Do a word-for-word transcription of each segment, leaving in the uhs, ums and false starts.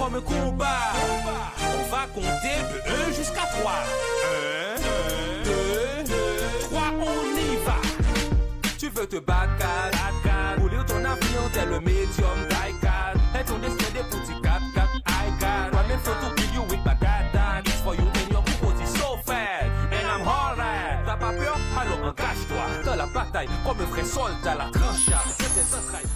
Comme un combat, on va compter de un jusqu'à trois. Un, deux, trois, on y va. Tu veux te battre, quatre, quatre, rouler ton avion tel le médium Taycan. Et ton destin des petits quatre, quatre, I got. Why me flow to kill you with my God, God. It's for you and your people, it's so fat. And I'm hard. T'as pas peur? Alors engage-toi dans la bataille comme un vrai soldat, la tranche. Je t'ai entrailles.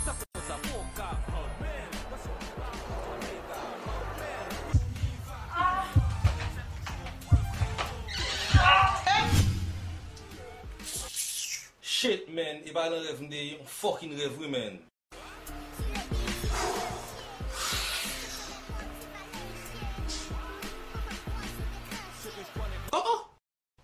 Shit, man, e pa nan rèv m te ye, yon fucking rèv wi, man. Oh, oh!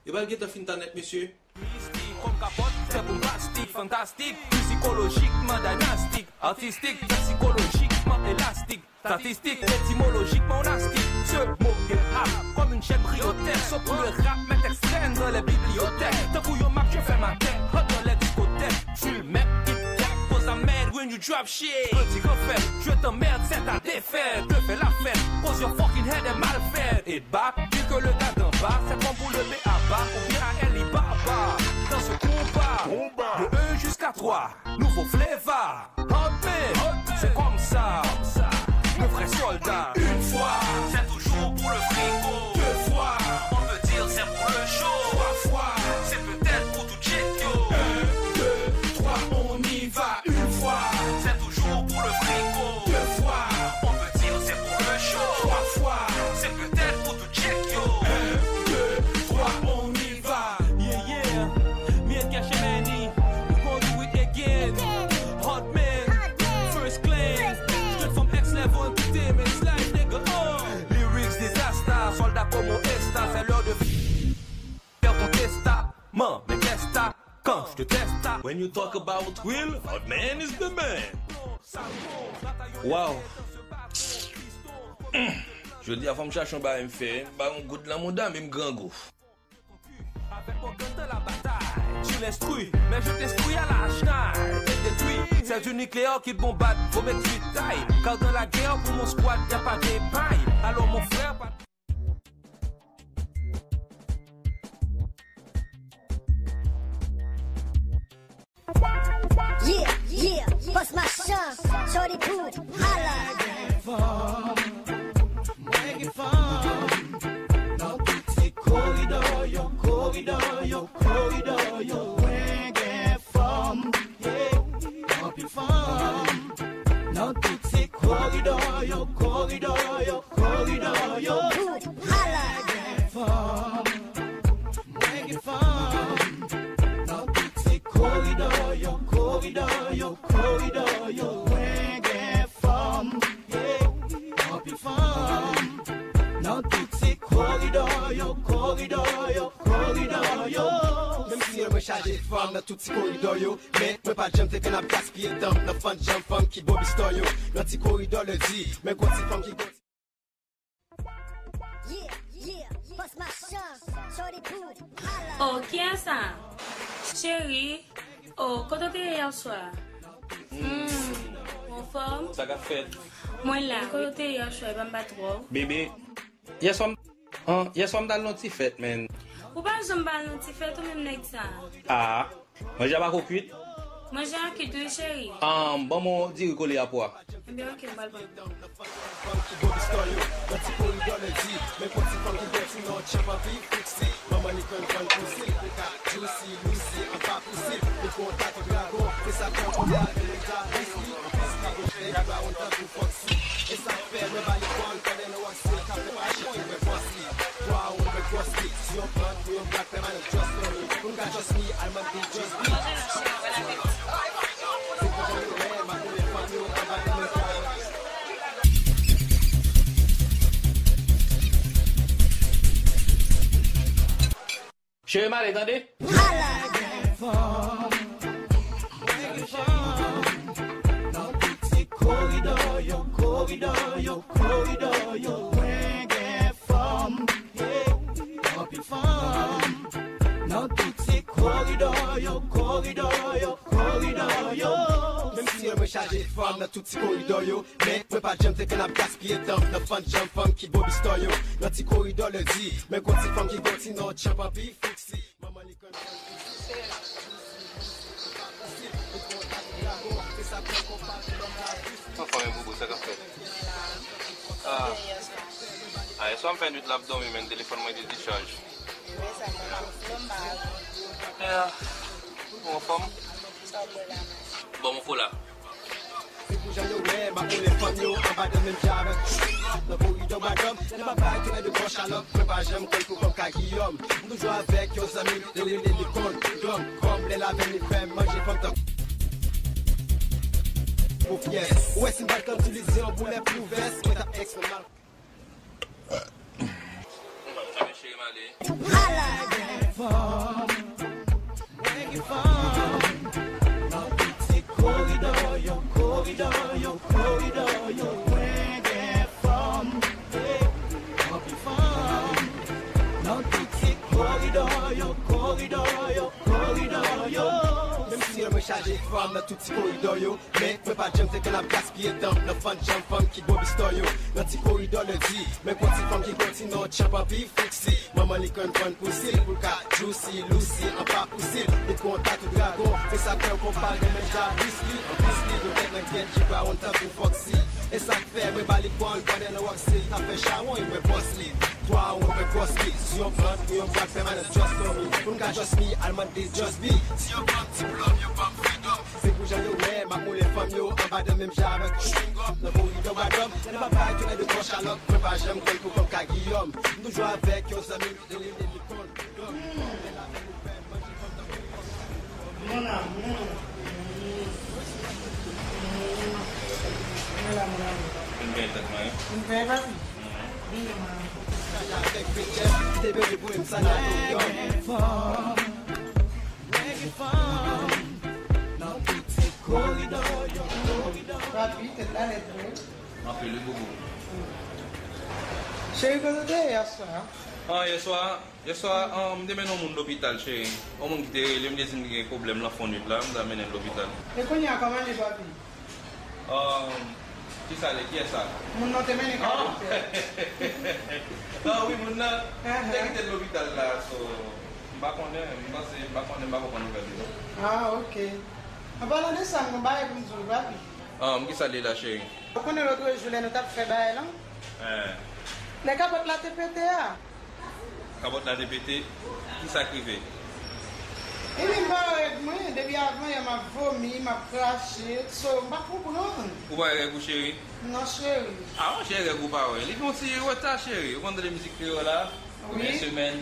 E bal gentan fin ta nèt, mesye. Mistik kòm kapòt, fè bombastik, fantastik, psikolojikman dinastik, artistik, psikolojikman elastik, statistik, etimolojikman elastik. Ce mot est rap comme une chaîne briotèque, sauf pour le rap, met extrême dans les bibliothèques. Tankou yon mak, je fais ma tête, hot dans les discothèques. Tu le mets, Kit Kat, cause I'm mad when you drop shit. Petit refait, je t'emmerde, c'est ta défaite. Je fais la fête, cause your fucking head est mal faite. Et back, vu que le gars d'en bas, c'est comme pour le B A B A ou bien à Alibaba. Dans ce combat, de un jusqu'à trois, nouveau flavor. Hot man, c'est comme ça. Le vrai soldat, une fois, c'est toujours pour le frigo. Deux fois, on peut dire c'est pour le show. Trois fois, c'est peut-être pour tout check yo. Un, deux, trois, on y va. Une fois, c'est toujours pour le frigo. Deux fois, on peut dire c'est pour le show. Trois fois, c'est peut-être pour tout check yo. Un, deux, trois, on y va. Yeah, yeah. Me and Cash Money, we gon' do it again. Hot man, first class. Straight from X level, entertainment, life, nigga. Oh. Lyrics disaster, soldat como esta, c'est l'heure de faire ton testament, mais testa quand je te teste. When you talk about Will, a man is the man. Wow. Jodi a fò m chache yon bagay m fè, m pa yon goud nan mouda, men m grangou. Avec mon gun dans la bataille, tu l'instruis, mais je t'instruis à la hache taille. Et détruis, c'est du nucléaire qui bombarde, faut mettre suite taille. Car dans la guerre, pour mon squad, y a pas de paille. Alors mon frère, pas Yeah, yeah, boss machin, Shorty Poo, holla. Mwen gen fanm nan tout ti koridò yo, koridò yo, koridò yo. Mwen gen fanm, yeah, anpil fanm nan tout ti koridò yo, koridò yo, koridò yo. Poo, holla. Mwen gen fanm, mwen gen fanm nan tout ti koridò yo, koridò yo, koridò yo. Mwen gen fanm, yeah, anpil fanm nan tout ti koridò yo, koridò yo, koridò yo. Menm si mwen chaje fanm nan tout ti koridò yo, men mwen pa janm te konn ap gaspiye tan m nan fann janm fanm ki bon bistò yo. Nan ti koridò ledi, men gwo ti fanm ki gwo ti Yeah, yeah, boss machin, Shorty Poo, holla. Oh, kiyès sa? Cheri, oh, kote w te ye yè swa? Hmm, ou anfòm? Sa k ap fèt? Mwen la, kote w te ye yè swa, e pa m pa twò. Bebe, yè swa m, an, yè swa m t al nan ti fèt, man. Ou pa janm pa al nan ti fèt, ou menm nèg sa. Ah. Manje a pako kwit? Manje a kwit wi, cheri. Ahn, ban m yon diri kole a pwa. Ebyen, oke, m pral pran. Fanm ki bon bistò yo, nan ti koridò ledi, men pou ti fanm ki bèl, sinon tchanpan pi fiksi. Manman li konn fann pousi, li ka juicy, Lucy, anba pousi, li konn tati dragon, se sa k fè kounye a, li ta riski, riski, li ta riski, li ta riski, li ta riski. E sa k fè mwen ba li kòl, pandan nou wè se l k ap fè maji, mwen bòs li. Twa ou mwen bòs li, si yon plant pou yon blak fè mal just for me. Pou m ka trust me, Alman te just be. Se pou jan yo wè, m ap tounen fanm yo, anba de mil ka. Cheri m ale, tande. Holla! Nan tout ti koridò yo, koridò yo, koridò yo, mwen gen fanm, yeah, anpil fanm. Nan tout ti koridò yo, koridò yo, koridò yo. Menm si mwen Chaje fanm nan tout ti koridò yo, men mwen pa janm te konn ap gaspiye tan nan fann janm fanm ki bo bistò yo. Nan ti koridò lendi, men gon ti fanm ki gon ti non tchanpan pi fiksi. Manman li konn fann pou si, li pa posib pou kontak dragon, se sa k fè konpa de lòm la. Anfen, men bobo, sa k ap fèt? Ah. Ah, yèswa m fè nwit la ap dòmi, men telefòn mwen te dichaj. Yeah. Ou anfòm? Bon, mon kola. Se pou jan yo wè m ap konnen fanm yo anba dan menm jan avèk. Nan koridò Bwadòm, lè m ap bay toulède bò chalòp, mwen pa janm konn pou kòm ka Giyòm. M toujou avèk yon zanmi m, yo rele li Kondòm. Kòm lè lavèm li fè m manje fanm tan. Pou fyès. Ou wè si m bat kòm ti li di yon boulè pou vès, mwen t ap eksprime mal. Anben, cheri m ale. Mwen gen fanm, mwen gen fanm. Nan tout ti koridò yo, koridò yo, koridò yo, mwen gen fanm. Hey, mwen gen fanm. Nan tout ti koridò yo, koridò yo, koridò yo. Menm si mwen chaje fanm nan tout ti koridò yo, men mwen pa janm te konn ap gaspiye tan nan fann janm fanm ki bo bistò yo. Nan ti koridò lendi, men gon ti fanm ki gon ti non tchanpan pi fiksi. Manman li konn fann pou si, pou l ka jousi, lousi, an pa pou si. Li konn tatou dragon, se sa k fè w konpa gen menm jan riski. An plis li gon tèt nan gèt, jip a wonn tankou Foxy. E sa k fè mwen ba li bòl, pandan nan Roxy, li t ap fè chawony, mwen bòs li. Twa wonn, mwen bòs li. Si yon vant, ou yon vant pèmanan, just know me. Pou m ka just me, al mande Just Be. Si yo ban m diplòm, yo ban m fridòm. Se pou jan yo wè m ap moulen fanm yo anba dan menm jan avèk chewing gum. Nan koridò Bwadòm, lè m ap bay toulède bò chalòp, mwen pa janm konn pou kòm ka Giyòm. M toujou avèk yon zanmi m, yo rele li Kondòm. Mon amour. Mwen la, mon amour. Vin bèl tèt mwen. Vin bèl, papi. Vin, mon amour. Avèk Bridget, te bebe pou m sa nan New York. Papi, tèt la lèd vre. M ap rele bobo. Cheri, kote w te ye yèswa? Ah, yèswa, yèswa, ah, m te mennen yon moun lopital, cheri. Yon moun ki te rele m, te di m li gen pwoblèm lan fon nwit la, m ta mennen l lopital. E kounye a, kòman l ye, papi? Ah, kisa l ye? Kiyès sa? Moun nan te mennen ka doktè. Ah wi, moun nan. Te kite l lopital la, so, m pa konnen, m panse, m pa konnen, m pa konprann nouvèl li non. Ah, ok. An palan de sa, m gon bagay pou m di w, papi. Ah, kisa l ye la, cheri? Ou konnen lòt jou lè nou t ap fè bagay lan? Eh. Lè kapòt la te pete a. Kapòt la te pete, kisa k rive? Ebyen, m pa wè règ mwen, depi avan yè m ap vomi, m ap krache, so, m pa konprann. Ou pa wè règ ou, cheri? Non, cheri. Ah, monchè, règ ou pa wè. Li gen yon ti reta, cheri. Ou konn tande mizik kreyòl la? Wi. Premyè semèn,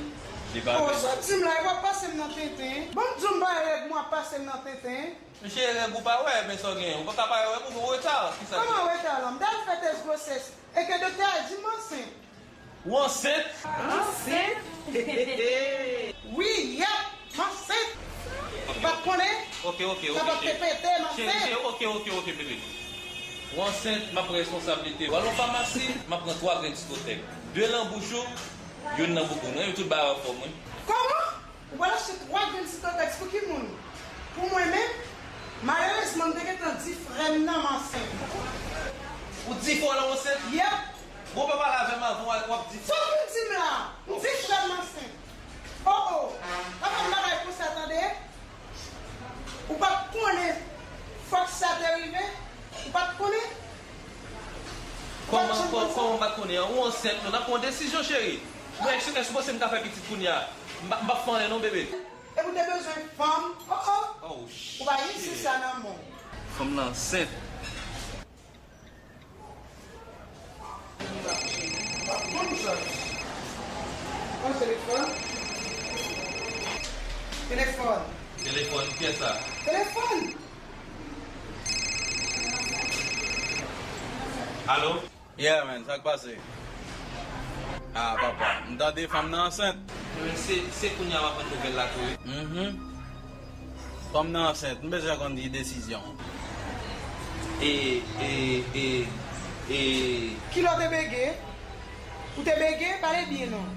li pa vle. Oh, sa w di m la, e w ap pase m nan tenten. Bon, m di w m pa wè règ mwen, w ap pase m nan tenten. Monchè, règ ou pa wè, men sa w genyen. Ou pa ka pa wè règ ou, gen reta. Kisa? Kòman reta la? M t al fè tès gwosès. E ke doktè a di m ansent. Ou ansent? Ansent? Wi, yèp, m ansent. Ou pa t konnen? Ok, ok, ok, cheri. Kapòt te pete, m ansent. Cheri, cheri, ok, ok, ok, bebe. Ou ansent, m ap pran responsablite. W al nan famasi, m ap pran twa grenn Discothèque. De nan bouch ou, youn nan bouk ou. Nou renmen tout bagay anfòm, wi. Kòman? Ou pral achte twa grenn Discothèque pou ki moun? Pou mwen menm? Malerezman, m te gentan di frè m nan m ansent. Ou di frè w lan w ansent? Yèp. Bon, w pa pale avè m avan, w ap di. Sa w vin di m la? M di frè m ansent. Oh, oh. Pa fè m bagay konsa, tande. Ou pa t konnen fòk sa te rive? Ou pa t konnen? Kòman, kò-, kòman w pa t konnen an? Ou ansent, nou, n ap pran yon desizyon, cheri. Mwen, èske, èske w panse m ka fè pitit kounye a? M pa, m p ap fè anyen non, bebe. Epi w te bezwen fanm. Oh, oh. Oh, shit. Ou pa gen sens sa nan men w. Fanm nan ansent. Bon, chans. Pran telefòn. Telefòn. Telefòn, kiyès sa? Telefòn. Alo? Yeah, man, sa k pase? Ah, papa, m tande fanm nan ansent. Ebyen, se, se kounye a w aprann nouvèl la tou, wi. Mhm. Fanm nan ansent, m bezwen konn ki desizyon. E, e, e, e. Kilè w te bege? Ou te bege? Pale byen non.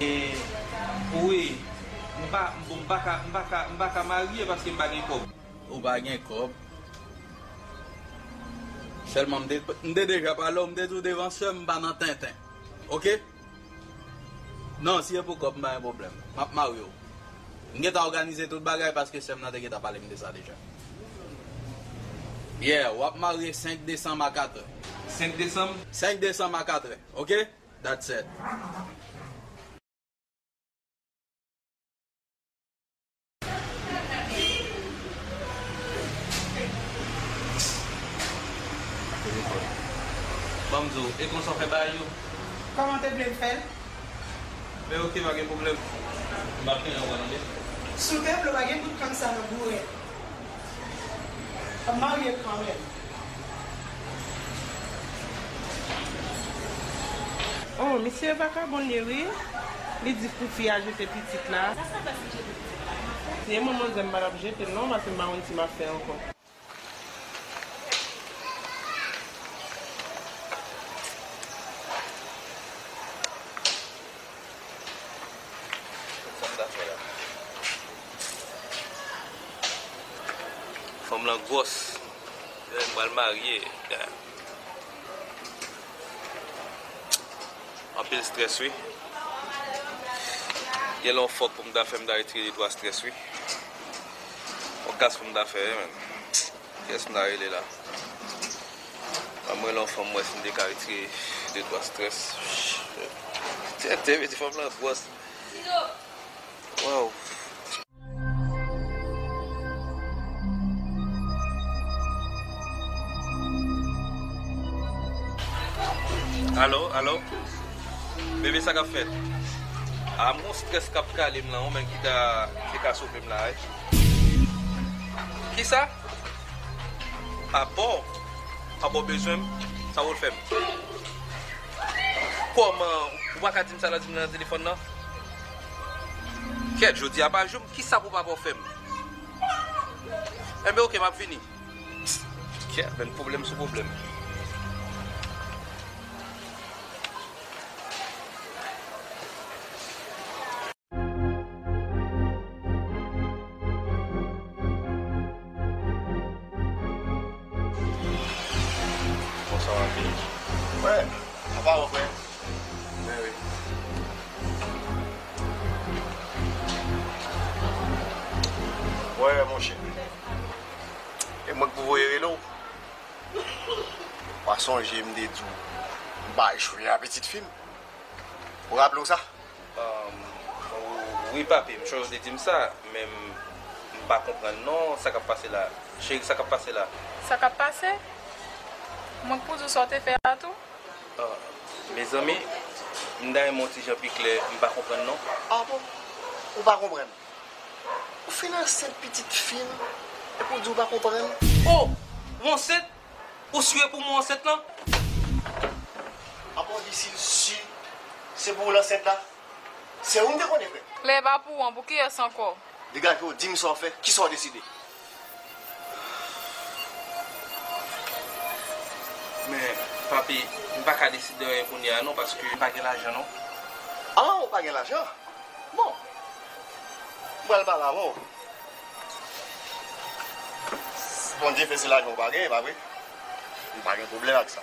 E, wi. M pa, m pa ka, m pa ka, m pa ka marye paske m pa gen kòb. Ou pa gen kòb? Sèlman m te, m te deja pale w, m te di w devan sè m, m pa nan tenten. Oke? Non, si e pou kòb, m pa gen pwoblèm. M ap marye w. M gentan òganize tout bagay paske sè m nan te gentan pale m de sa deja. Yeah, w ap marye senk desanm a katrè. Senk desanm? Senk desanm a katrè, oke? That's it. Ban m di w, e konsa w fè bagay yo? Kòman w te vle m fè l? Men oke, pa gen pwoblèm. M ap fini anvan, tande. Si w te vle, w pa gen bout kann sa nan bourèt. W ap marye kanmenm. Oh, misye vakabon ye wi. Li di pou fi a jete pitit la. Sa sa fè si jete pitit la? Si e manmanzè m pa t ap jete l non, paske m pa konn si m ap fè ankò. Fanm nan gwòs. Mwen pral marye. Anpil strès wi. Gen lè yon fòk pou m ta fè, m ta retire de twa strès wi. Yon kas pou m ta fè wi, menn. Kiyès m ta rele la? Ban m rele yon fanm, m wè si m te ka retire de twa strès. Tèt te mete fanm nan gwòs. Waw. Alo, alo. Bebe, sa k ap fèt? A, m gon strès k ap kale m la, yon menm ki ta, ki ka sove m la, wi. Kisa? Papa w? Papa w bezwen m? Sa w fè m? Kòman? Ou pa ka di m sa nan, di m nan telefòn nan? Kèt, jodi a pa jou m, kisa pou papa w fè m? Enben, oke, m ap vini. Kè, men pwoblèm sou pwoblèm. Bonswa, papi. Wè, apa w, frè? Mèsi. Wè, monchè. E mwen k pou voye rele w. Ou pa sonje m te di w m pa jwe a pitit fi m? Ou raple w sa? Wi, papi, m sonje w te di m sa, men m, m pa konprann non, sa k ap pase la? Cheri, sa k ap pase la? Sa k ap pase? Mwen k pou di w sa w te fè a tou? Ah, mezanmi, m ta renmen yon ti jan pi klè, m pa konprann non. Ah bon? Ou pa konprann? Ou fin ansent pitit fi m, epi w di w pa konprann? Oh! Ou ansent? Ou si e pou mwen ansent lan? Apa w di si l si se pou w l ansent la? Se ou m te konnen, frè. Lè e pa pou ou an, pou kiyès ankò? Degaje w, di m sa w fè, kisa w deside? Men, papi, m pa ka deside anyen kounye a non, paske m pa gen lajan non. Ah, ou pa gen lajan? Bon, m pral pale avè w. Bondye fè se lajan w pa gen, pa vre? M pa gen pwoblèm ak sa.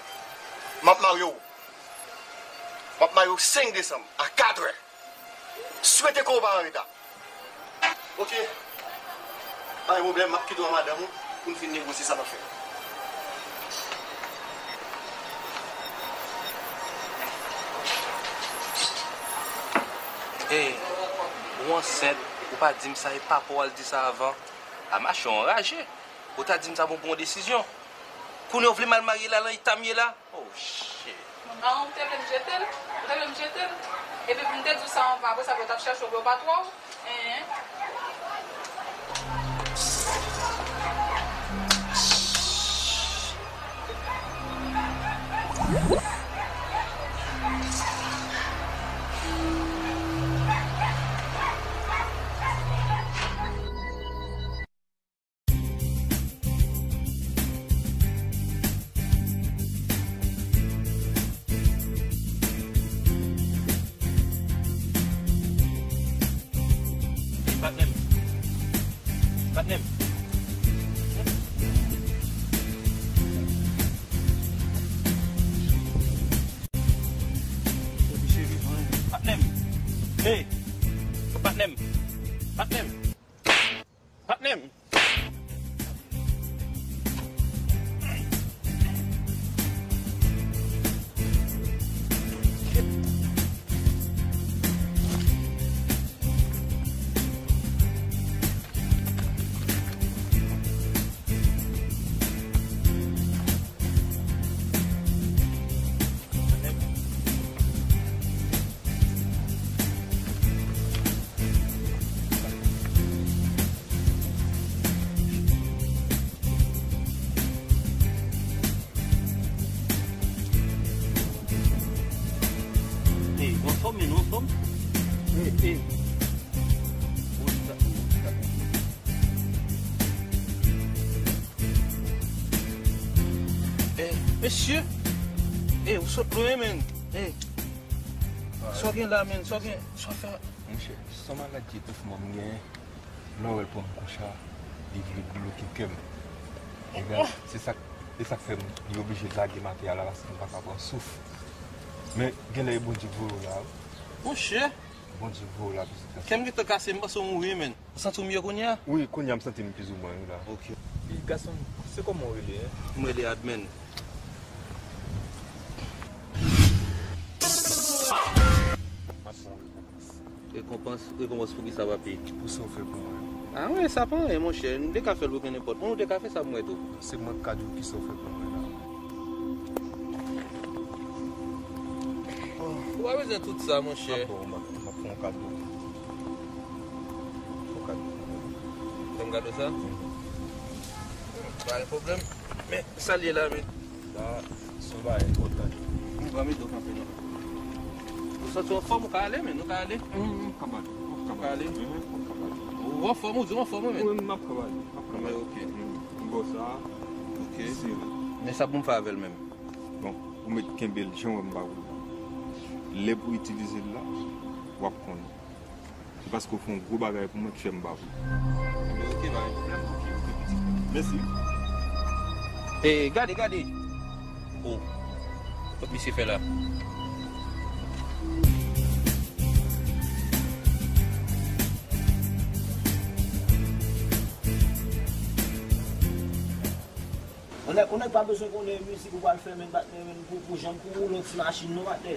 M ap marye w. M ap marye w senk desanm a katrè. Swete ke w pa an reta. Oke. Pa gen pwoblèm, m ap kite w a madanm ou pou n fin negosye sa n ap fè. Ey, ou ansent, ou pa di m sa, e papa w al di sa avan. A mache w anraje. Ou ta di m sa pou m pran yon desizyon. Kounye a w vle m al marye la nan eta m ye la? Oh, shit. Ah, ou te vle m jete l? Ou te vle m jete l? Epi pou m te di w sa anvan, apre sa pou yo t ap chèche w pou yo pa twò w? Hein? Hey, patnè m, patnè m, patnè m. Ey, ou anfòm, men, ou anfòm? Ey, ey. Eh, mesye! Eh, ou sot lwen, men. Eh. Sa w gen la, men? Sa w gen? Sa w fè? Monchè, se yon maladi etofman m genyen. Lè w wè l pran m konsa, li vle bloke kè m. Ebyen, se sa, se sa k fè m, li oblije lage materyal la paske m pa ka pran souf. Men, genlè e Bondye k voye w la, wi. Monchè! Bondye k voye w la, pitit gason. Kè m gentan kase, m panse w mouri, men. Ou santi w mye kounye a? Wi, kounye a m santi m plizoumwen, wi, la. Ok. Pi gason, se kòman w rele, en? M rele Admin. M ap pran rekonpans. Rekonpans? Rekonpans pou kisa, papi? Pou sa w fè pou mwen. A wi, sa pa anyen, monchè. Nou te ka fè l pou kenenpòt moun, nou te ka fè sa pou mwen tou. Se mwen k ka di w kisa w fè pou mwen la. Ou pa bezwen tout sa, monchè. M ap ba w, m ap, m ap fè yon kado. Yon kado. Fè m kado sa? Mhm. Pa gen pwoblèm. Men, sa l ye la, men? Sa, se yon bagay enpòtan. M pran mi do kanpe non. Ou santi w anfòm, ou ka ale, men, nou ka ale? M, m kapab. M kapab. Ou ka ale? Mhm, m kapab. Ou anfòm, ou di w anfòm, wi, men. Wi, m ap kapab. M ap kapab. Ok. M, m bò sa. Ok. Sere. Men sa pou m fè avè l menm? Bon, ou mèt kenbe l jan w wè m ba ou l la. Lè pou itilize l la, w ap konnen. Se paske w fè yon gwo bagay pou mwen k fè m ba ou l. Ebyen, ok, pa gen pwoblèm, ok, ok, pitit mwen. Mèsi. E, gade, gade. Oh. Kot misye fè la? Yon nèg, yon nèg pa bezwen konnen mizik ou pral fè, men, patnè, men, pou, pou janm pou woule yon ti machin, non, patnè.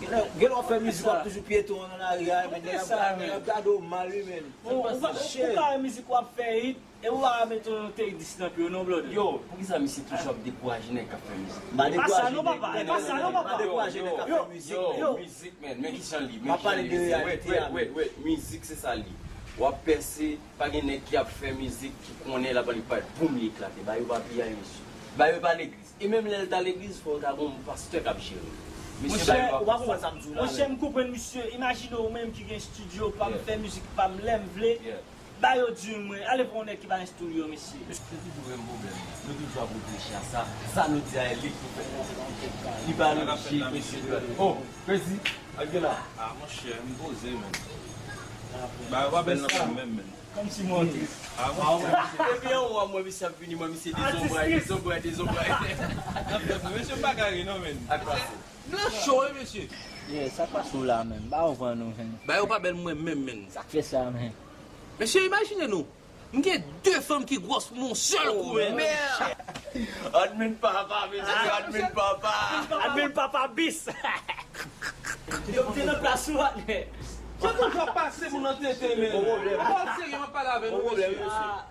Genlè, genlè w ap fè mizik, w ap toujou pyeton an nan lari a, men, nèg ap, nèg ap gade w mal, wi, men. Ou, ou pa, ou ka wè mizik w ap fè hit, e ou pa mete yon T X nan pye w, non, brother. Yo, poukisa misye toujou ap dekouraje nèg k ap fè mizik? M pa dekouraje nèg, non, non, non, m pa dekouraje nèg k ap fè mizik, non. Yo, mizik, men, men kijan li, men kijan li, mesye. Wait, wait, wait, wait, mizik se sa l ye. W ap pèse, pa gen nèg ki ap fè mizik ki konnen l ap pale, li pa boum, li eklate. Ba yo pa piyay, mesye. Ba yo pa legliz. E menm lè l ta legliz, fò l ta gon pastè k ap jere l. Mesye, ba yo pa konn sa. Monchè, m konprann misye. Imajine w menm ki gen estidyo pa m, fè mizik pa m lè m vle. Ba yo di m, mwen, ale pran yon nèg ki pa gen estidyo, mesye. Se toujou menm pwoblèm nan. Nou toujou ap reflechi a sa. Sa nou di a, e li k pou fè. Li pa lojik, mesye. Oh, Crazy, al gen la. Ah, monchè, m poze, men. Ba yo pa bèl nan menm, menm, men. Kòmsi mwen tris. Ah, mwen tris. Depi anwo a, mwen, misye ap vini, mwen, misye dezonbray, dezonbray, dezonbray. Mesye, m pa ka ri, non, men. Ak pase. M nan cho, wi, mesye. Yeah, sa k pase w la, men? Ba yo van nou, men. Ba yo pa bèl mwen menm, men. Sa k fè sa, men? Mesye, imajine nou. M gen de fanm ki gwòs pou yon sèl kou, men. Admin papa, mesye, admin papa. Admin papa bis. Yo, m te nan plas ou, patnè. Sa toujou ap pase moun nan tenten, men. Bon pwoblèm. Pawòl serye, m ap pale avè nou, mesye. Bon pwoblèm, mesye. Ah,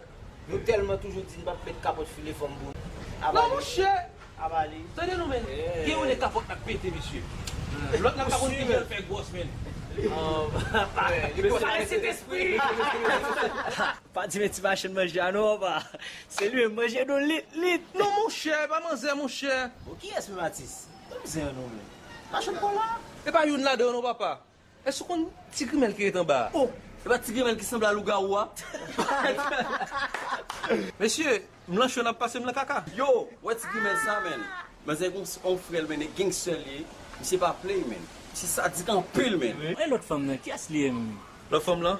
nou tèlman toujou di n p ap met kapòt file fanm pou nou. Non, monchè. Ap ale. Tande nou, men. Gen youn e kapòt n ap pete, mesye. Lòt la pa konn kijan l fè gwòs, men. Pale Sentespri. Pa di men ti machann manje a non, papa. Se li menm manje nou lit, lit. Non, monchè, pa manzè, monchè. Bon, kiyès menm atis? Manzè non, men. Machann kola. E pa youn ladan yo non, papa. Èske w konn Ti Grimèl ki ret anba a? Oh, e pa Ti Grimèl ki sanble a lougawou a? Mesye, m lan cho n ap pase m lan kaka. Yo, wè Ti Grimèl sa, men. Manzè gon on frè l, men, e gangster li ye. Misye pa play, men. Misye sadik anpil, men. E lòt fanm nan, kiyès li ye, menm? Lòt fanm lan?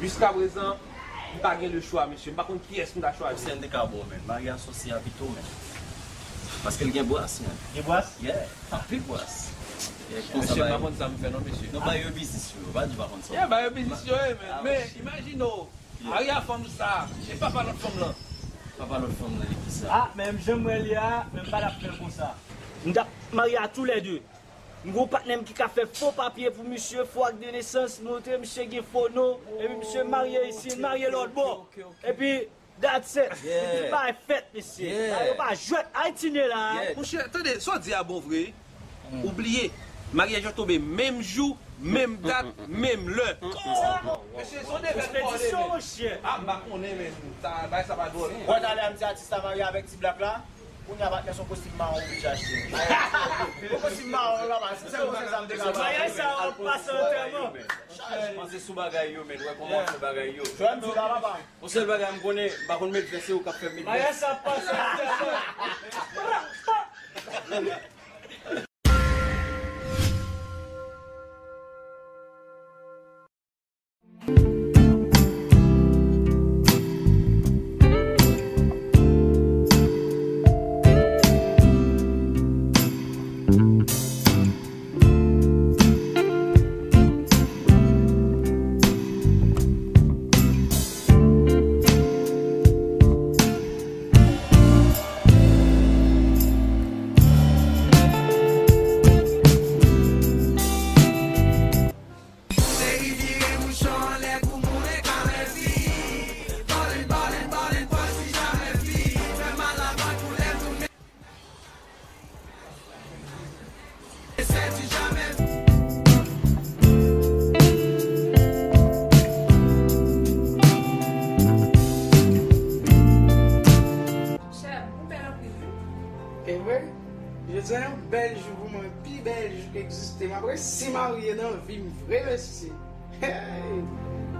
Jiska prezan, m pa gen lechwa, mesye. M pa konn kiyès m ta chwazi. Konsèy m te ka ba w, man. Marye a sòsyè a pito, man. Paske l gen bras, man. Gen bras? Yeah, anpil bras. Yeah, konsa. Mesye, m pa konn sa m fè non, mesye. Non, ba yo biznis yo. Pa di w pa konn sa. Yeah, ba yo biznis yo ye, man. Men, imajine w, Maria fanm sa, e papa lòt fanm lan. Papa lòt fanm lan, e kisa? Ah, men m janm wè li a, men m pa t ap fè l konsa. M t ap marye a toulède. M gon patnè m ki ka fè fo papye pou misye, fo ak de nesans, montre misye gen fo non, epi misye marye isi, l marye lòt bò. Epi, that's it. Epi bagay fèt, mesye. Bagay yo pa jwèt. Ayiti n ye la. Monchè, tande, sa w di a bon vre. Ou bliye, maryaj yo tonbe menm jou, menm dat, menm lè. Mesye, se yon defèt. Ekspedisyon, monchè. Ah, m pa konnen, men sa, bagay sa pa dwòl. Wè, talè a m di atis la marye avèk ti blak la. Kounye a, patnè, se yon kostim mawon ou vin achte. Yon kostim mawon, papa. Se pou se sa m te ka pase. Maryaj sa ap pase antèman. Panse sou bagay yo, men wè kòman w fè bagay yo. Jwenn di la, papa. Yon sèl bagay m konnen, m pa konn met vès, se ou k ap fè m met vès. Maryaj sa ap pase antèman. Chè, ou bèl anpil wi. E vre, jodi a yon bèl jou pou mwen, pi bèl jou ki egziste. M ap resi marye nan vi m vre, mesye. Hey!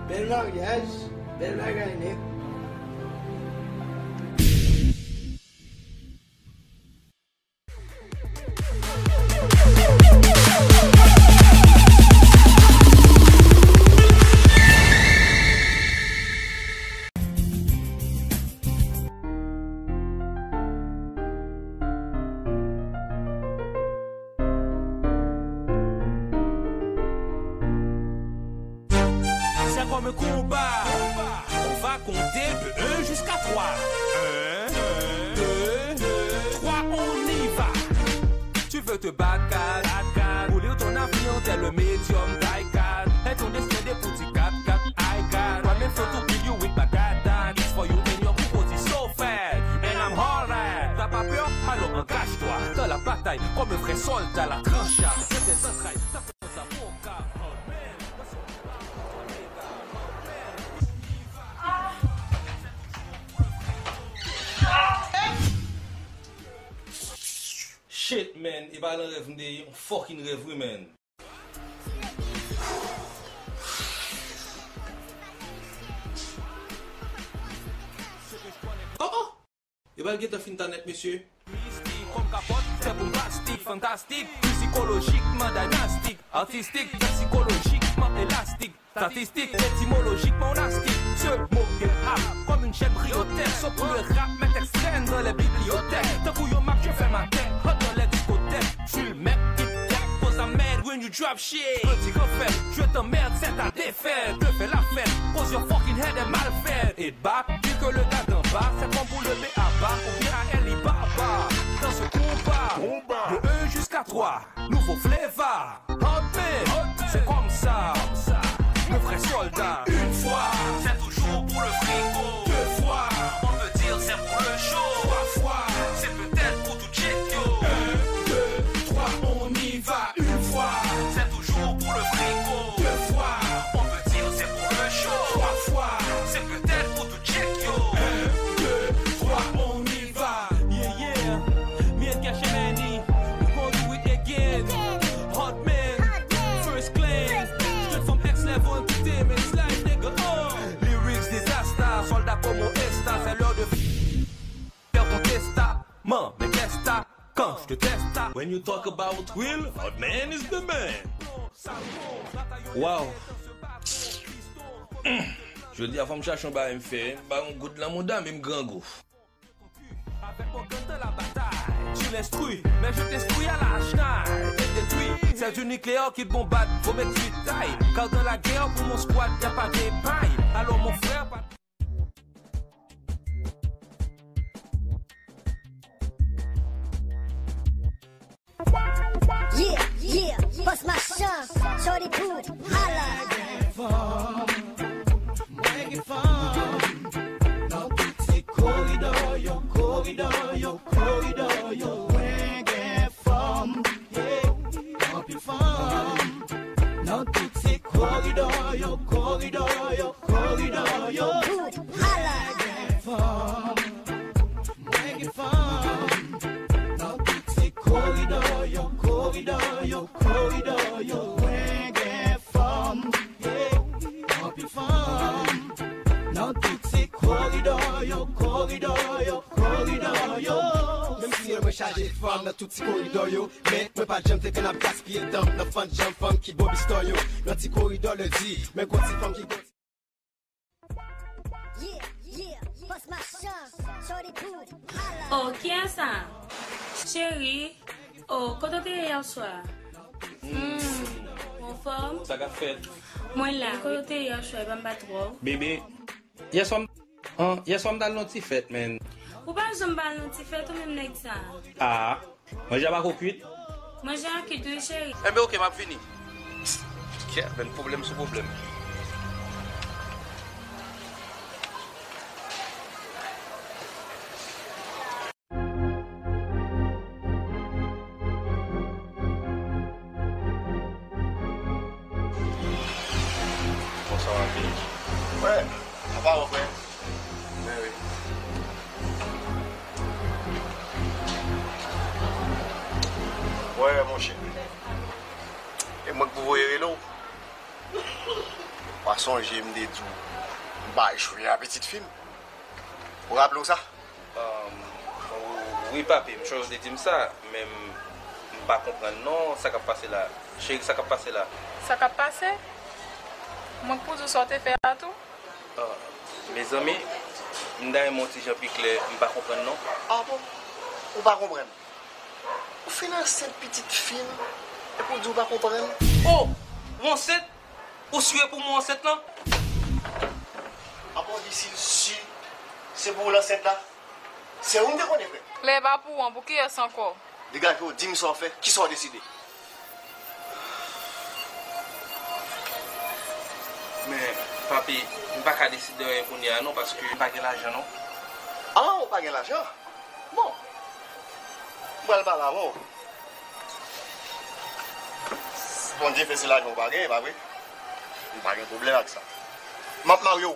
Bèl maryaj, bèl bagay nèt. C'est comme un combat. On va compter de un jusqu'à trois. Un, deux, trois, on y va. Tu veux te battre, quatre, quatre, quatre. Rouler ton avion tel le médium Daikar. Et ton destin des petits quatre, quatre, I got. Toi, même faut to kill you with my dad, dad. It's for you and your people, it's so fat. And I'm hard at. T'as pas peur? Alors engage-toi dans la bataille comme un vrai soldat, la tranche à tes entrailles. Shit, man, e pa nan rèv m te ye, yon fucking rèv wi, man. Oh, oh! E bal gentan fin ta nèt, mesye. Mistik kòm kapòt, fè bombastik, fantastik, mizikolojikman dinastik, artistik, psikolojikman elastik, statistik, etimolojikman on astik. Ce mot hip hop comme une chaîne prioritaire, sauf pour le rap, met extrême dans les bibliothèques. Tankou yon map, je fais ma tête, hot dans les discothèques. J'suis le maître, Kit Kat, cause I'm mad when you drop shit. Petit reflet, je t'emmerde, c'est ta défaite. Je fais la fête, cause your fucking head est mal faite. Et back, vu que le gars d'en bas, c'est comme pour le B A B A ou bien à Alibaba. Dans ce combat, de un jusqu'à trois, nouveau flavor. Hot man, c'est comme ça. Le vrai soldat. Une fois, c'est toujours pour le frigo. Deux fois, on peut dire c'est pour le show. Trois fois, c'est peut-être pour tout check yo. Un, deux, trois, on y va. Une fois, c'est toujours pour le frigo. Deux fois, on peut dire c'est pour le show. Trois fois, c'est peut-être pour tout check yo. Un, deux, trois, on y va. Yeah, yeah. Me and Cash Money, we gon' do it again. Man, men tèsta, kan je te tèsta. When you talk about will, a man is the man. Wow. Jodi a fò m chache yon bagay m fè, m pa yon goud nan mouda, men m grangou. Avec mon gun dans la bataille, tu l'instruis, mais je t'instruis à la hache et détruis. C'est du nucléaire qui bombarde vos mètres taille. Car dans la guerre, pour mon squad, y a pas de paille. Alors mon frère, pas Yeah, yeah, bust my shun, shorty boo, holla. Mwen gen fanm nan tout ti koridò yo, koridò yo, koridò yo. Mwen gen fanm, yeah, anpil fanm nan tout ti koridò yo, koridò yo, koridò yo. Mwen gen fanm. Mwen gen fanm nan tout ti koridò yo, koridò yo, koridò yo. Mwen gen fanm, yeah, anpil fanm nan tout ti koridò yo, koridò yo, koridò yo. Menm si mwen chaje fanm nan tout ti koridò yo, men mwen pa janm te konn ap gaspiye tan m nan fann jan fanm ki bon bistò yo. Nan ti koridò lè di, men gwo ti fanm ki gwo ti. Yeah, yeah, bust my shun, shorty boo, holla. Oh, kiyès sa? Cheri, oh, kote w te ye yè swa? Hmm, ou anfòm? Sa k ap fèt? Mwen la, kote w te ye yè swa, e pa m pa twò. Bebe, yè swa m, an, yè swa m t al nan ti fèt, men. Ou pa janm pa al nan ti fèt, ou menm nèg sa. Ah. Manje a pako kwit? Manje a kwit wi cheri. Enben oke, m ap vini. Kè, men pwoblèm sou pwoblèm. Bonswa, papi. Wè, apa w, frè? Mèsi. Wè, monchè. E mwen k pou voye rele w. Ou pa sonje m te di w m pa jwe a pitit fi m? Ou raple w sa? Wi, papi, m sonje w te di m sa, men m pa konprann non, sa k ap pase la? Cheri, sa k ap pase la? Sa k ap pase? Mwen k pou di w sa w te fè a tou? Ah, mezanmi, m ta renmen yon ti jan pi klè, m pa konprann non. Ah bon? Ou pa konprann? Ou fin ansent pitit fi m, epi w di w pa konprann? Oh! Ou ansent? Ou si e pou mwen ansent lan? Apa w di si l si se pou ou l ansent la? Se ou m te konnen, frè. Lè e pa pou ou an, pou kiyès ankò? Degaje w, di m sa w fè, kisa w deside? Men, papi, m pa ka deside anyen kounye a non, paske m pa gen lajan non. Ah, ou pa gen lajan? Bon, m pral pale avè w. Bondye fè se lajan w pa gen, pa vre? M pa gen pwoblèm ak sa. M ap marye w.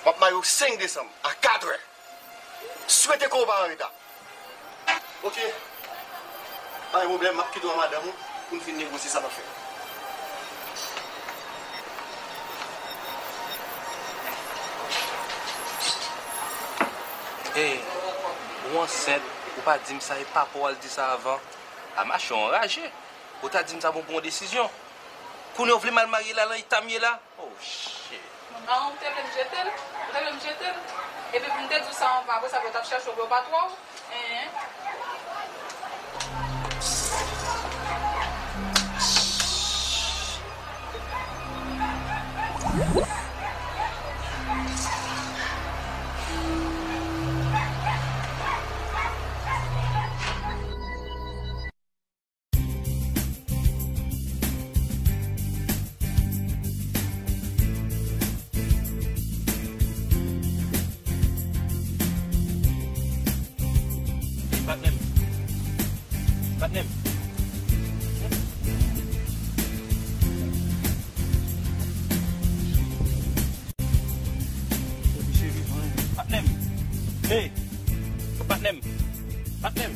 M ap marye w senk desanm a katrè. Swete ke w pa an reta. Oke. Pa gen pwoblèm, m ap kite w a madanm ou pou n fin negosye sa n ap fè. Ey, ou ansent, ou pa di m sa, e papa w al di sa avan. A mache w anraje. Ou ta di m sa pou m pran yon desizyon. Kounye a w vle m al marye la nan eta m ye la? Oh shit. Ah, ou te vle m jete l? Ou te vle m jete l? Epi pou m te di w sa anvan, apre sa pou yo t ap chèche w pou yo pa twò w? Hein? Patnè m. Patnè m. Patnè m. Hey! Patnè m. Patnè m.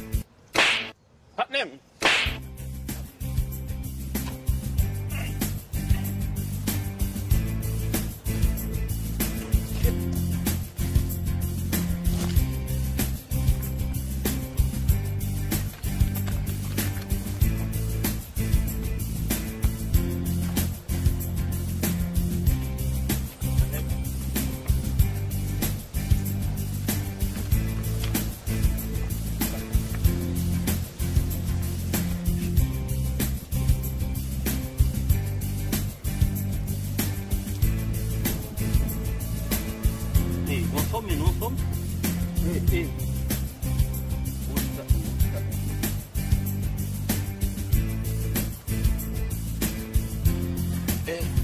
Patnè m. Ey,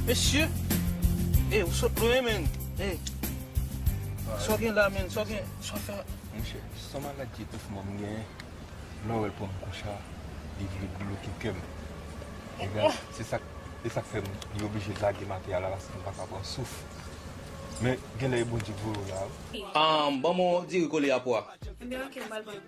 mesye! Ey, ou sot lwen, menn! Ey! Sa w gen la, menn? Sa w gen? Sa w fè? Monchè, se yon maladi tèt mwen m genyen. Lè w wè l pran m konsa, li vle bloke kè m. Ebyen, se sa k, se sa k fè m, li oblije lage materyal la paske m pa ka pran souf. Men, genlè e Bondye k voye w la, wi. Ahn, ban m yon diri kole a pwa. Ebyen, oke, m pral pran.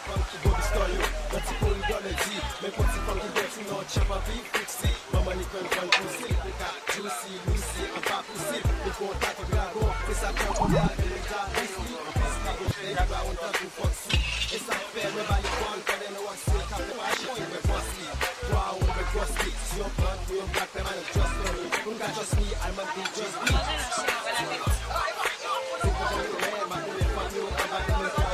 Fanm ki bon istwa yo, nan ti koridò lendi. Men pou ti fanm ki gen ti non, tchanp anpi, fiksi. Manman li konn fann pousi, li ka juicy, Lucy, anba pousi. Li konn tatu dragon, se sa k fè konpa de meta, Riski, Riski, li pa wont tankou Foxy. E sa k fè mwen ba li kòn, pandan nou wòk se ka fè pa chon, mwen boss li. Twa ou mwen boss li, si yon plant, pou yon black permanent, trust me. Pou m ka trust me, Alman di just be. Se pou jan yo wè, m ap konnen fanm yo anba de meta.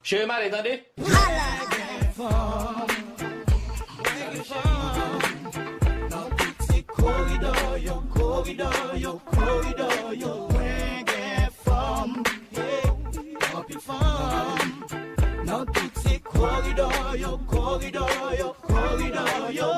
Cheri m ale, tande. Nan tout ti koridò yo, koridò yo, koridò yo, mwen gen fanm, yeah, anpil fanm. Nan tout ti koridò yo, koridò yo, koridò yo.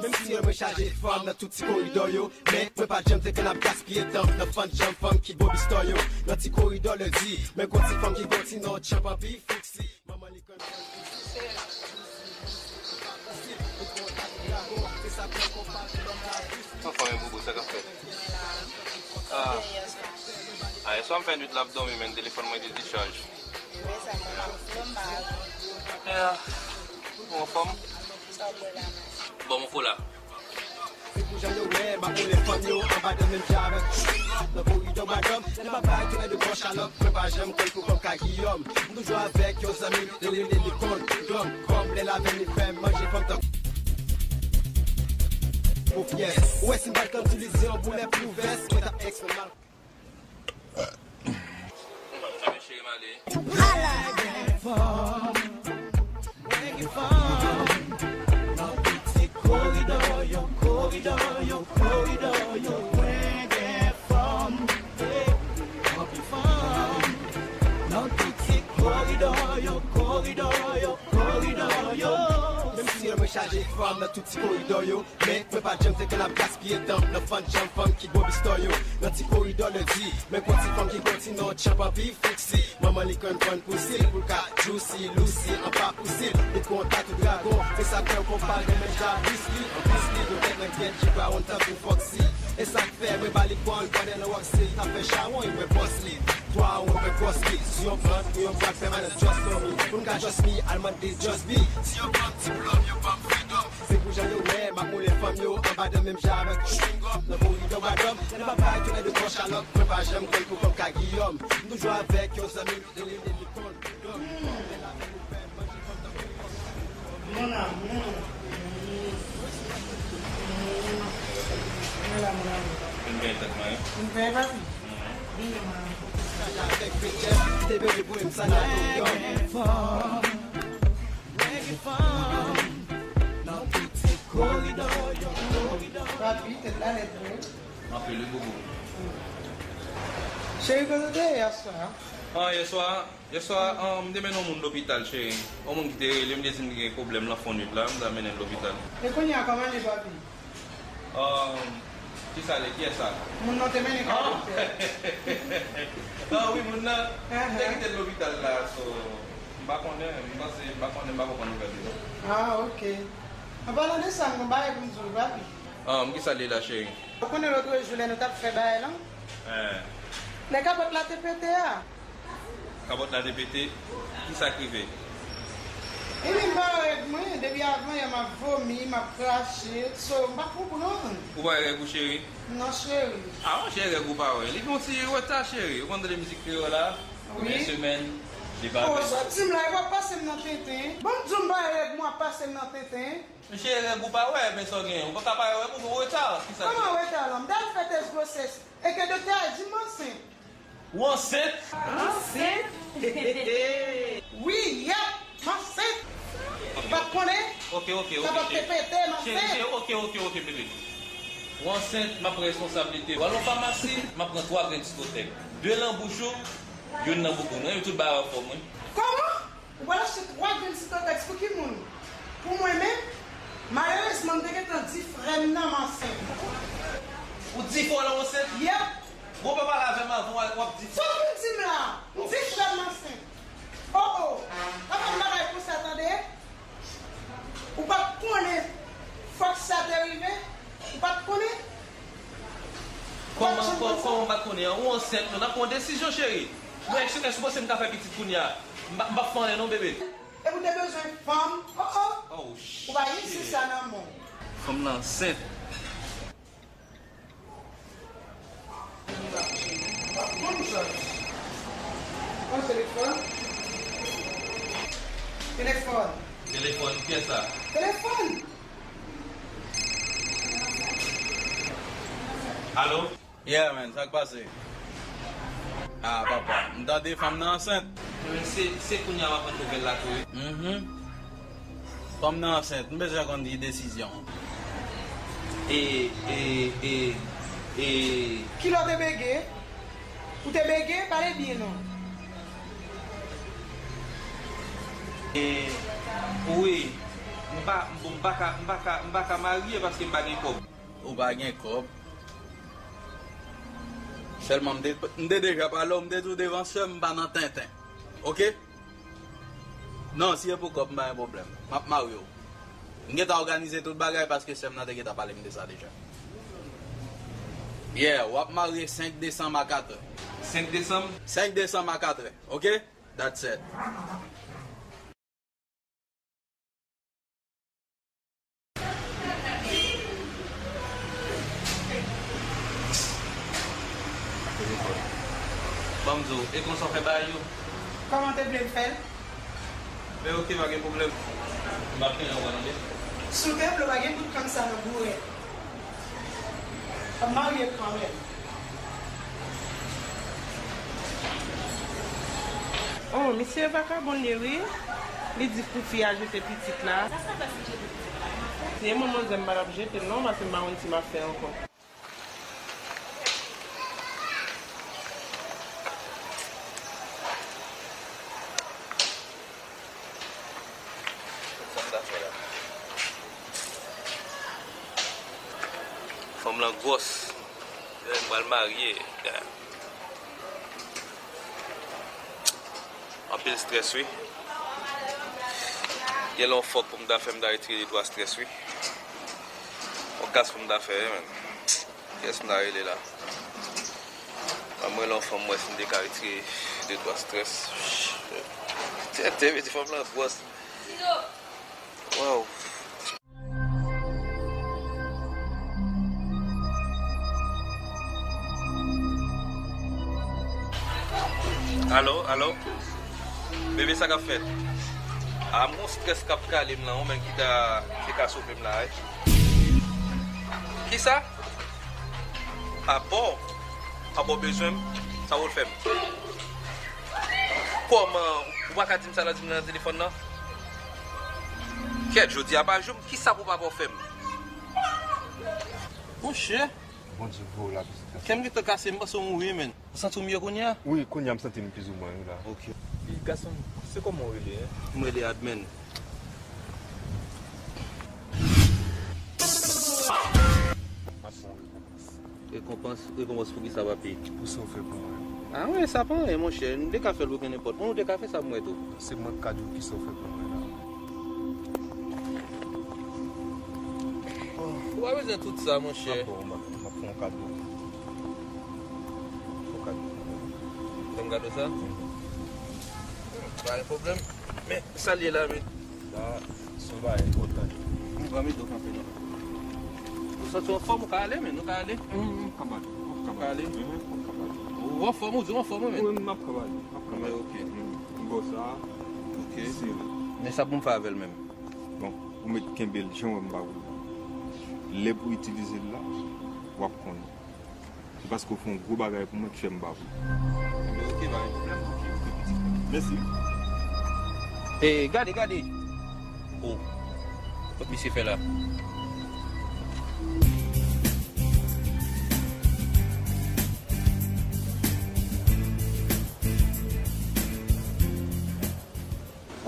Menm si mwen chaje fanm nan tout ti koridò yo, men mwen pa janm te konn ap gaspiye tan nan fann janm fanm ki bon bistò yo. Nan ti koridò lendi, men gwo ti fanm ki gen ti non, tchanp anpi, fiksi. Manman li konn fann pousi, li konn tatu dragon, se sa k fè konpa de lòm la. Anfen, men bobo, sa k ap fèt? Ah. Ah, yèswa m fè nwit la ap dòmi, men telefòn mwen te dichaj. Yeah. Ou anfòm? Bon, mon kola. Se pou jan yo wè, m ap konnen fanm yo anba de menm jan avèk. Nan koridò Bwadòm, lè m ap bay tounen de gòch a lòt, mwen pa janm konn pou kòm ka Giyòm. M toujou avèk yon zanmi, yo rele li Kon, Glòm, kòm lè lavèn li fè m manje fanm tan. Pou fyès, ou wè si m bat kòm ti li di yon boulè pou vès, mwen t ap eksprime mal. Nan tout ti koridò yo, koridò yo, koridò yo, mwen gen fanm, yeah, anpil fanm. Nan tout ti koridò yo, koridò yo, koridò yo. Menm si mwen chaje fanm nan tout ti koridò yo, men mwen pa janm te konn ap gaspiye tan nan fann janm fanm ki bon bistò yo. Nan ti koridò lendi, men gwo ti fanm ki gen ti non, tchanp anpi, fiksi. Manman li konn fann pousi, pou l ka juicy, Lucy, anba pousi. Li konn tatu dragon, se sa k fè konpa de menm jan Riski, anplis li gon tèt nan kèt, li pa wont tankou Foxy. E sa k fè mwen ba li kòn, pandan nan wòk se li t ap fè chawony, mwen boss li. Twa ou mwen boss li, si yon plant, pou yon black permanent, trust me. Pou m ka trust me, Alman di just be. Si yon fanm diplòm, yon fanm freedom. Se pou jan yo wè, m ap moulen fanm yo, anba de menm jan avèk chewing gum. Nan koridò Bwadòm, lè m ap bay tounen de gòch a lòt, mwen pa janm konn pou kòm ka Giyòm. M toujou avèk yon zanmi, yo rele li Kon. Mon amour. Vin la, mon amour. Vin byen tèt mwen. Vin byen, papi. Vin, mon amour. Avèk Bridget, te bebe pou m sa nan New York. Papi, tèt la lèd vre. Anpil wi, bobo. Cheri, kote w te ye yèswa? Ah, yèswa, yèswa, ah, m te mennen yon moun lopital, cheri. Yon moun ki te rele m, te di m li gen pwoblèm lan fon nwit la, m ta mennen l lopital. E kounye a, kòman li, papi? Ah, kisa li, kiyès sa? Moun nan te mennen ka doktè. Ah wi, moun nan, m te kite l lopital la, so, m pa konnen, m panse, m pa konnen, m pa konprann nouvèl li, non. Ah, ok. An palan de sa, m gon bagay pou m di w, papi. Ah, kisa li la, cheri? Ou konnen lòt jou lè nou t ap fè bagay lan? Lè kapòt la te pete a. Kapòt la te pete? Kisa k rive? Ebyen, m pa wè règ mwen. Depi avan yè, m ap vomi, m ap krache. So, m pa konprann. Ou pa wè règ ou, cheri? Non, cheri. Ah, monchè, règ ou pa wè. Li gen yon ti reta, cheri. Ou konn tande mizik kreyòl la? Konbyen semèn li pa vin? Sa w di m la, e w ap pase m nan tenten. Bon, m di w m pa wè règ mwen, w ap pase m nan tenten. Monchè, règ ou pa wè, men sa w genyen. Ou pa ka pa wè règ ou, ou reta. Kisa? Kòman reta la? M t al fè tès gwosès. E ke doktè a di m ansent. Ou ansent? Ansent? Wi, yèp, m ansent. Ou pa t konnen? Ok, ok, ok, cheri. Kapòt te pete, m ansent. Cheri, cheri, ok, ok, ok, bebe. Ou ansent, m ap pran responsablite. W al nan famasi, m ap pran twa grenn sitotèk. De nan bouch ou, youn nan bouk ou. Nou renmen tout bagay anfòm, wi. Kòman? Ou pral achte twa grenn sitotèks pou ki moun? Pou mwen menm? Malerezman, m te gentan di frè m nan m ansent. Ou di frè w lan w ansent? Yep. Bon, pa pale avè m avan w ap di. Sa w vin di m la? M di frè m ansent. Oh, oh. Pa fè m bagay konsa, tande. Ou pa t konnen fòk sa te rive? Ou pa t konnen? Kòman, kò-, kòman m pa t konnen an? Ou ansent, nou, n ap pran yon desizyon, cheri. Mwen, èske, èske w panse m ka fè pitit kounye a? M pa, m p ap fè anyen non, bebe. Epi w te bezwen fanm? Oh, oh. Oh, shit. Ou pa gen sens sa nan men w. Fanm nan ansent. Bon, m chans. Pran telefòn. Telefòn. Telefòn, kiyès sa? Telefòn. Alo? Yeah, man, sa k pase? Ah, papa, m tande fanm nan ansent. Ebyen, se, se kounye a m aprann nouvèl la tou, wi. Mhm. Fanm nan ansent, m bezwen konn ki desizyon. E, e, e, e. Kilè w te bege? Ou te bege? Pale byen non. E, wi, m pa, m pa ka, m pa ka, m pa ka marye paske m pa gen kòb. Ou pa gen kòb? Sèlman m te, m te deja pale w, m te di w devan sè m, m pa nan tenten. Oke? Non, si e pou kòb, m pa gen pwoblèm. M ap marye w. M gentan òganize tout bagay paske sè m nan te gentan pale m de sa deja. Yeah, w ap marye senk desanm a katrè. Senk desanm? Senk desanm a katrè, oke? That's it. Ban m di w, e konsa w fè bagay yo? Kòman w te vle m fè l? Men oke, pa gen pwoblèm. M ap fè yon tande. Si w te vle, w pa gen bout kann sa nan bourèt. W ap marye kanmenm. Oh, misye vakabon li ye wi. Li di pou fi a jete pitit la. Sa sa fè fi jete pitit la? Si e manmanzè m pa t ap jete l non, paske m pa konn si m ap fè ankò. Sa m ta fè la? Fanm lan gwòs. Mwen pral marye. Anpil strès wi. Gen lè yon fòk pou m ta fè, m ta retire de twa strès wi. Yon kas pou m ta fè, man. Kiyès m ta rele la? Ban m rele yon fanm, m wè si m te ka retire de twa strès. Tèt, tèt, fanm lan gwòs. Waw. Alo, alo? Bebe, sa k ap fèt? A, m gon strès k ap kale m lan, ou menm ki ta, ki ta sove m la, wi. Kisa? Papa w? Papa w bezwen m? Sa w fè m? Kòman? Ou pa ka di m sa nan, di m nan telefòn nan? Kèt, jodi a pa jou m, kisa pou papa w fè m? Monchè. Bondye voye w la pitit gason. Kè m gentan kase, m panse w mouri, menn. Ou santi w mye kounye a? Wi, kounye a m santi m plizoumwen, wi, la. Ok. Pitit gason m, se kòman w rele, en? M rele Admin. Rekonpans, rekonpans pou kisa, papi? Pou sa w fè pou mwen. A wi, sa pa anyen, monchè. Nou te ka fè l pou kenenpòt moun, nou te ka fè sa pou mwen tou. Se mwen k ka di w kisa w fè pou mwen la. Ou pa bezwen tout sa, monchè. M ap ba w, m ap, m ap fè yon kado. Fè yon kado. Fè m kado sa? Mhm. Pa gen pwoblèm. Men, sa l ye la, men. Sa, se yon bagay enpòtan. M pran mido kanpe non. Ou santi w anfòm, ou ka ale, men, ou ka ale. M, m kapab. M kapab. Ou ka ale? Mhm, m kapab. Ou anfòm, ou di w anfòm, wi, men. Wi, m ap kapab. M ap kapab. Men, ok. M, m bò sa. Ok. Sere. Men sa pou m fè avè l menm? Bon, ou mèt kenbe l jan w wè m ba ou l la. Lè pou itilize l la, w ap konnen. Se paske w fè yon gwo bagay pou mwen ki fè m ba pou. Ebyen, ok, pa gen pwoblèm, ok, ok, pitit mwen. Mèsi. E, gade, gade. O. Kot misye fè la?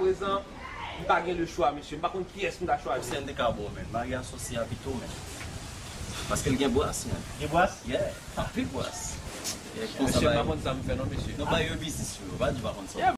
prezan, m pa gen le chwa, mesye. M pa konn kiyès m ta chwazi. Konsèy m te ka ba w, men. Marye asosye a pito, men. Paske l gen bras, men. Gen bras? Yeah, anpil bras. Yeah, konsa. Mesye, m pa konn sa m fè, non, mesye. Nou bay yo biznis yo, pa di pa konn sa. Yeah,